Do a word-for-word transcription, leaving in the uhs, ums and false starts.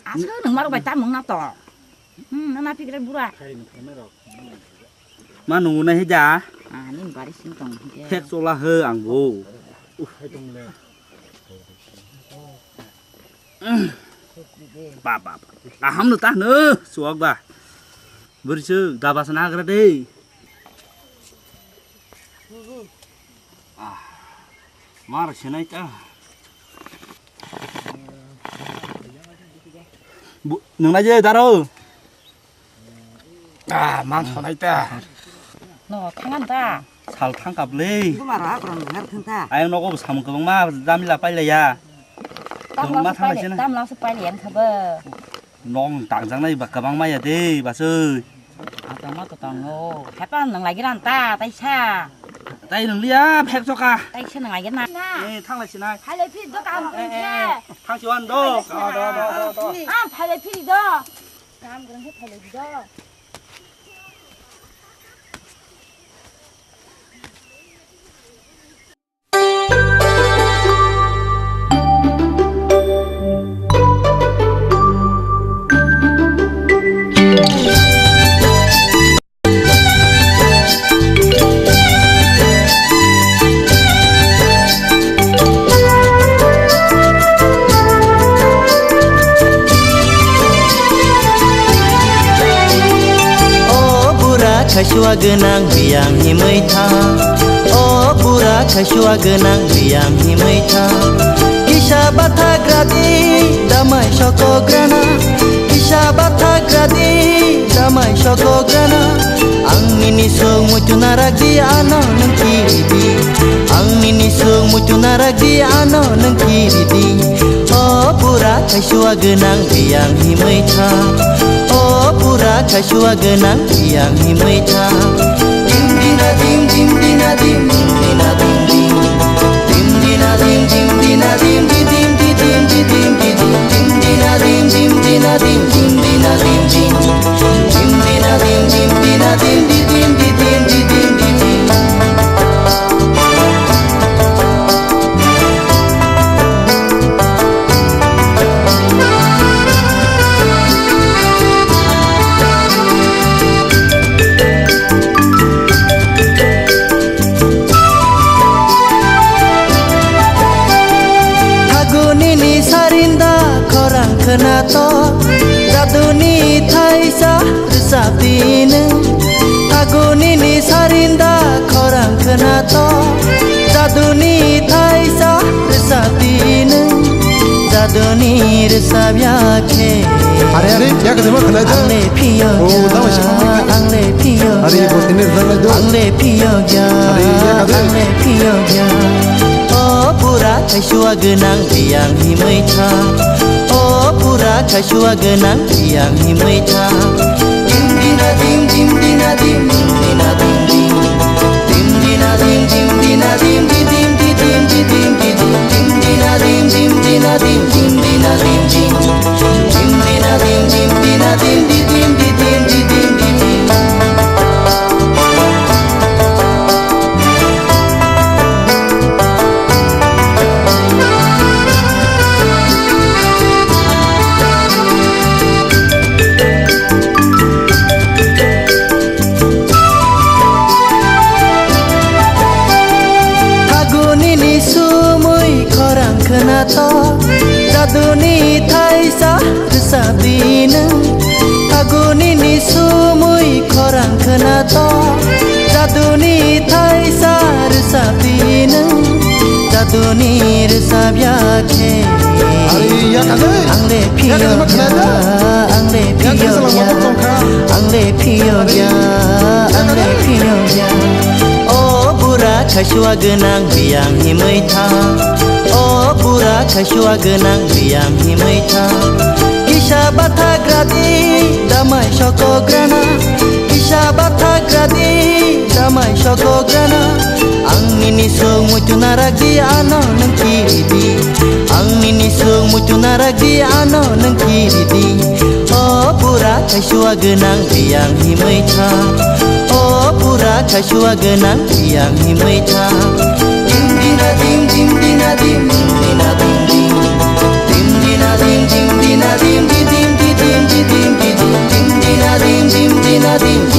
Aswk nwng marok bai tam nwng na to. Hmm, nana pigre bura. Ma nungu na hija. Ah, nini bari sing tong hija. Thek chola he ang bo. Ba, ba, ba. Kaham no ta no, suak ba. Bwrwi se daba sana agra de. Ah, mar senai ta. Bu-, nung na je daro. Ah, man sonai ta. No, thangan ta. Sal thang kap le. Buma ra, akorang ngar thang ta. Ayang nogo bo samung kwbangma jamila pailaiya. Kwbangma thanglai sina. Tam lang se pailaiya wngkha bo. Nong tangjaknai ba kwbangma ya de, basoi. Atama to tango. Hepan nang lagi ran ta, taisa. Tai nang liya, phek choka. Taisa nang lagi na. Eh, thanglai sinai. Hai lai phi do kam kun khe. Thang si wan do. Do, do, do, do, do. Ah, hai lai phi do. Kam kun khe hai lai do. O bura khaisua gwnang biyang himwi tha. O bura khaisua gwnang biyang himwi tha. Kisa bathagra di damai sokograna. Kisa bathagra di damai sokograna. Ang nini sung muchuna rak di ano nang kiri di. Ang nini sung muchuna rak di ano nang kiri di. O bura khaisua gwnang biyang himwi tha. O bura khaisua gwnang biyang himwi tha. Dim dina dim, dim dina dim, dim dina dim dim. Dim dina dim, dim dina dim, di dim di dim di dim di dim. Dim dina dim, dim dina dim, dim dina dim dim. Dim dina dim, dim dina dim, di dim di dim di dim di dim. Phagunini sarinda khorang khwnato, jaduni thaisa rwchapdi nwng. Phagunini sarinda khorang khwnato, jaduni thaisa rwchapdi nwng. Jaduni rwchapya khe. Are, are, yak de ma khnai da. Ang le phiyok ya, tamo se ma khnai. Ang le phiyok ya. Are, bo tini rwchapnai do. Ang le phiyok ya. Are, yak de. Ang le phiyok ya. O pura khaisua gwnang biyang himwi tha. O pura khaisua gwnang biyang himwi tha. Dim dina dim, dim dina dim, dim dina dim dim. Dim dina dim, dim dina dim, di dim di dim di dim. Dim dina dim, dim dina dim, dim dina dim dim. Dim dina dim, dim dina dim, di dim di dim di dim di dim. Phagunini sumui khorang khwnato, jaduni thaisa rwchapdi nwng. Phagunini sumui khorang khwnato, jaduni thaisa rwchapdi nwng. Jaduni rwchapya khe. Are, ya kade? Ang le phiyok ya, ang le phiyok ya, ang le phiyok ya, ang le phiyok ya. O bura khaisua gwnang biyang himwi tha. O bura khaisua gwnang biyang himwi tha. Kisa bathagra di damai sokograna. Kisa bathagra di damai sokograna. Ang nini sung muchuna rak di ano nang kiri di. Ang nini sung muchuna rak di ano nang kiri di. O pura khaisua gwnang biyang himwi tha. O pura khaisua gwnang biyang himwi tha. Dim dina dim, dim dina dim, dim dina dim dim. Dim dina dim, dim dina dim, di dim Din